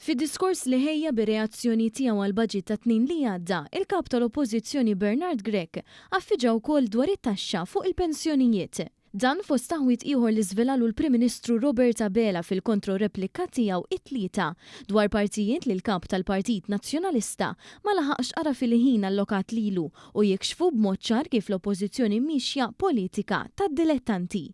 Fid-diskors li ħejja bir-reazzjoni tiegħu għall-Baġit tat-Tnejn li għadda, il-Kap tal-Oppożizzjoni Bernard Grech affiġa wkoll dwar it-taxxa fuq il-pensjonijiet. Dan fost taħwid ieħor li żvelalu l-Prim Ministru Robert Abela fil-kontro-replika tiegħu it-Tlieta dwar partijiet li l-Kap tal-Partit Nazzjonalista ma laħaqx qara fil-ħin allokat lilu u jikxfu b'mod ċar kif l-Oppożizzjoni miexja politika tad-dilettanti.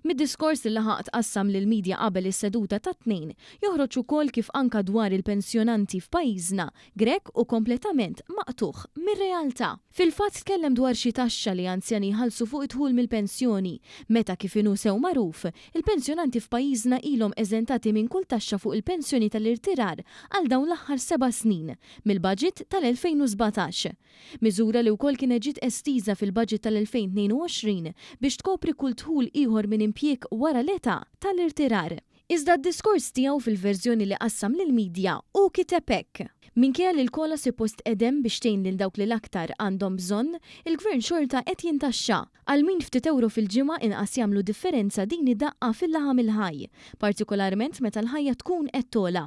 Mid-diskors li laħaq tqassam lill-media qabel is-seduta tat-Tnejn, joħroġ ukoll kif anka dwar il-pensjonanti f'pajjiżna, Grech hu kompletament maqtugħ mir-realtà. Fil-fatt tkellem dwar xi taxxa li anzjani jħallsu fuq id-dħul mill-pensjoni, meta kif inhu sew magħruf, il-pensjonanti f'pajjiżna ilhom eżentati minn kull taxxa fuq il-pensjoni tal-irtirar għal dawn l-aħħar seba' snin, mill-budget tal-2017. Miżura li wkoll kienet ġiet estiża fil-Budget tal-2022 biex tkopri kull dħul ieħor minn impjieg wara l-età tal-irtirar. Iżda d-diskors tiegħu fil-verżjoni li qassam lill-media hu kiteb hekk, Minkejja li l-COLA suppost qed hemm biex tgħin lil dawk li l-aktar għandhom bżonn, il-Gvern xorta qed jintaxxa. Għal min ftit ewro fil-ġimgħa inqas jagħmlu differenza din hi daqqa fil-laħam il-ħaj, partikolarment meta l-ħajja tkun qed togħla.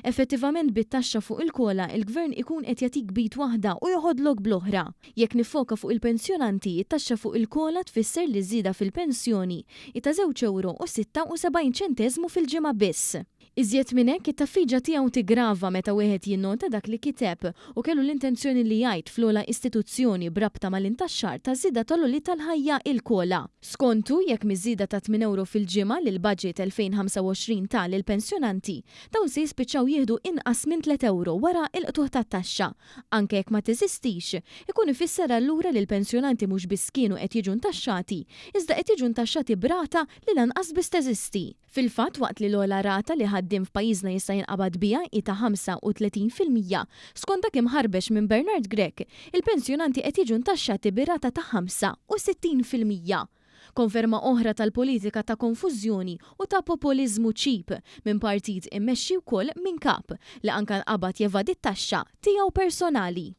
Effettivament bit-taxxa fuq il-COLA il-Gvern ikun qed jagħtik b'id waħda u joħodlok bl-oħra. Jekk niffoka fuq il-pensjonanti, it-taxxa fuq il-COLA tfisser li ż-żieda fil-pensjoni hi ta' żewġ ewro u 76 ċenteżmu fil-ġimgħa biss. Iżjed minn hekk, it-taffiġa tiegħu tiggrava meta wieħed jinnota dak li kiteb u kellu l-intenzjoni li jgħid fl-ogħla istituzzjoni b'rabta mal-intaxxar taż-żieda tal-għoli tal-ħajja il-COLA. Skontu, jekk miż-żieda ta' tmien ewro fil-ġimgħa li l-Budget 2025 ta lill-pensjonanti, dawn se jispiċċaw jieħdu inqas minn tliet ewro wara l-qtugħ tat-taxxa, anke jekk ma teżistix, ikun ifisser allura li l-pensjonanti mhux biss kienu qed jiġu ntaxxati, iżda qed jiġu ntaxxati b'rata li lanqas biss teżisti. Fil-fatt, waqt li l-ogħla rata li ħaddiem f'pajjiżna jista' jinqabad biha hi ta' 35%, skont dak imħarbex minn Bernard Grech, il-pensjonanti qed jiġu ntaxxati bi rata ta' 65%. Konferma oħra tal-politika ta' konfużjoni u ta' popoliżmu cheap minn partit immexxi wkoll minn Kap li anka nqabad jevadi t-taxxa tiegħu personali.